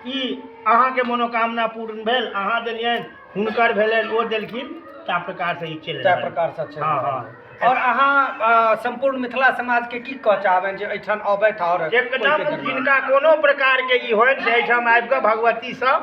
ई अहाँके मनोकामना पूर्ण भेल, अहाँ देलियनि, हुनकर भेलनि, ओ देलखिन, ता प्रकारसँ ई चलि ताहि रहल। प्रकारसँ चलि हँ रहल। हँ आओर अहाँ सम्पूर्ण मिथिला समाजके की कह चाहबनि जे एहिठाम अबथि आओर एकदम जिनका कोनो प्रकारके ई होइन से एहिठाम आबि कऽ भगवतीसँ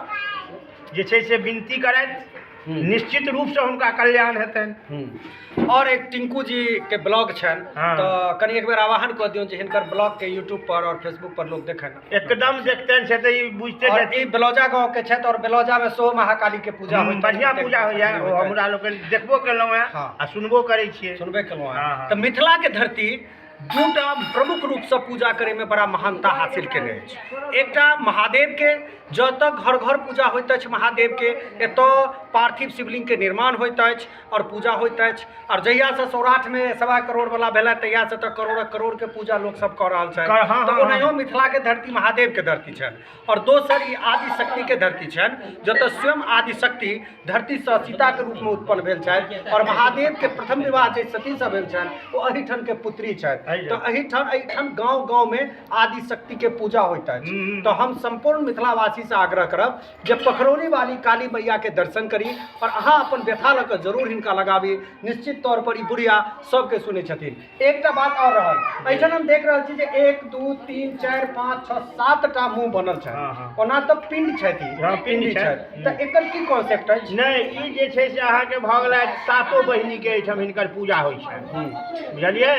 जे छै से विनती करथि, निश्चित रूपसँ हुनका कल्याण हेतनि। आओर एक टिंकू जी के ब्लॉग छनि, हँ। तऽ कनि एक बेर आह्वान कऽ दियौ जे हिनकर ब्लॉग के यूट्यूब पर और फेसबुक पर लोग देखनि। एकदम देखतनि, से तऽ ई बुझिते और छथिन। ई बेलौजा गाँव के छथि और बेलौजा में सेहो महाकाली के पूजा होइत अछि। बढ़िआँ पूजा होइए, ओ हमरा लोकनि देखबो केलहुँ हेँ हँ। आ सुनबो करै छियै। सुनबे केलहुँ हेँ। हँ, हँ। तऽ मिथिला के धरती दूटा प्रमुख रूपसँ पूजा करैमे बड़ा महानता हासिल केने अछि। एकटा महादेवके, जतऽ घर घर पूजा होइत अछि महादेवके, एतऽ पार्थिव शिवलिङ्गके निर्माण होइत अछि आओर पूजा होइत अछि। आओर जहियासँ सौराठमे 1.25 करोड़वला भेलै तहियासँ तऽ करोड़क करोड़के पूजा लोकसब कऽ रहल छथि। तऽ ओनाहियो मिथिलाके धरती महादेवके धरती छनि। आओर दोसर ई आदिशक्तिके धरती छनि, जतऽ स्वयं आदिशक्ति धरतीसँ सीताके रूपमे उत्पन्न भेल छथि आओर महादेवके प्रथम विवाह जे सतीसँ भेल छनि ओ एहिठामके पुत्री छथि। तऽ एहिठाम गाँव गाँवमे आदिशक्तिके पूजा होइत अछि। तऽ हम सम्पूर्ण मिथिलावासीसँ आग्रह करब जे पखरौनी वाली काली मैयाके दर्शन करी आओर अहाँ अपन व्यथा लऽ कऽ जरूर हिनका लगाबी। निश्चित तौर पर ई बुढ़िया सबके सुनै छथिन। एकटा बात आओर रहल, एहिठाम हम देख रहल छी जे 1 2 3 4 5 6 7 टा मुँह बनल छै। हँ, हँ। ओना तऽ पिंड छथि, हँ, पिंड पिंडी छथि। छथि, तऽ एकर की कॉन्सेप्ट अछि? नहि, ई जे छै से अहाँके भऽ गेलै सातो बहिनीके एहिठाम हिनकर पूजा होइ छनि, बुझलियै?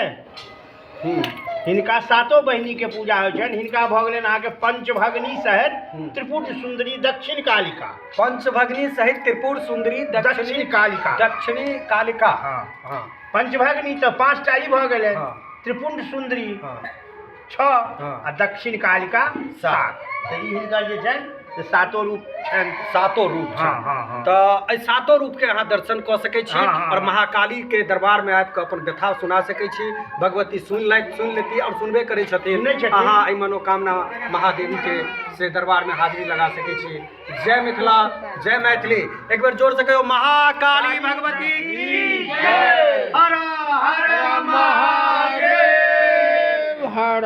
हिनका सातो बहिनीके पूजा होइ छनि। हिनका भऽ गेलनि अहाँके पंचभगनी सहित त्रिपुर सुन्दरी दक्षिण कालिका। पंचभगनी सहित त्रिपुर सुन्दरी दक्षिण कालिका। दक्षिणी कालिका। हँ। हँ। पंचभगनी तऽ 5टा ई भऽ गेलै, हँ। त्रिपुंड सुन्दरी हँ। 6 हँ। आ दक्षिण कालिका 7। तऽ ई हिनकर जे छनि से सातो रूप छनि। सातो रूप हँ, छनि। हँ, हँ। तऽ एहि सातो रूपके अहाँ दर्शन कऽ सकै छी हँ, हँ, आओर हँ। महाकालीके दरबारमे आबि कऽ अपन व्यथा सुना सकै छी। भगवती सुनि लेती आओर सुनबे करै छथिन। सुनै छथिन। अहाँ एहि मनोकामना महादेवीके से दरबारमे हाजिरी लगा सकै छी। जय मिथिला, जय मैथिली। एक बेर जोर से कहियौ महाकाली भगवती की जय। हर हर महादेव हर।